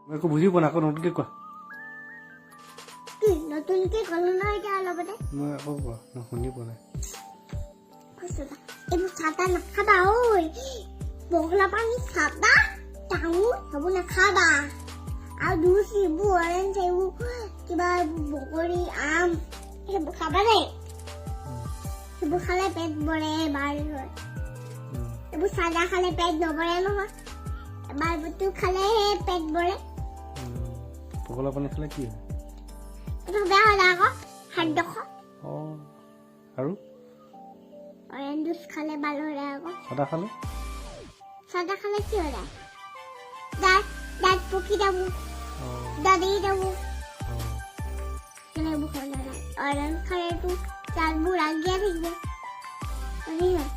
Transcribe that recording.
মই একো বুজি পোৱা নাই, আকৌ নতুনকৈ কোৱা। কি নতুনকে ক'লো নহয় এতিয়া অলপতে। মই আকৌ কোৱা, মই শুনি পোৱা নাই। কৈছো দা, এইবোৰ চাহ তাহ নাখাবা ঐ। বগলা পানী, চাহ, তামোল সেইবোৰ নাখাবা। আৰু জুচ এইবোৰ, অৰেঞ্জ এইবোৰ, কিবা এইবোৰ বগৰী, আম সেইবোৰ খাবা দেই। সেইবোৰ খালে পেট ভৰে, ভাল হয়। এইবোৰ চাদা খালে পেট নভৰে নহয়, এবাৰ বস্তু খালেহে পেট ভৰে। পগলা পানী খালে কি হয়? এইটো বেয়া হৈ যায় আকৌ খাদ্য। অঁ, আৰু? অৰেঞ্জ জুচ খালে ভাল হৈ যায় আকৌ। চাদা খালে? চাদা খালে কি হৈ যায়? দাঁত দাঁত পকি যাব। দাঁত যাব। সেইকাৰণে এইবোৰ খাব নালাগে। অৰেঞ্জ খালেতো দাঁতবোৰ লাগিয়ে থাকিব। কি হয়?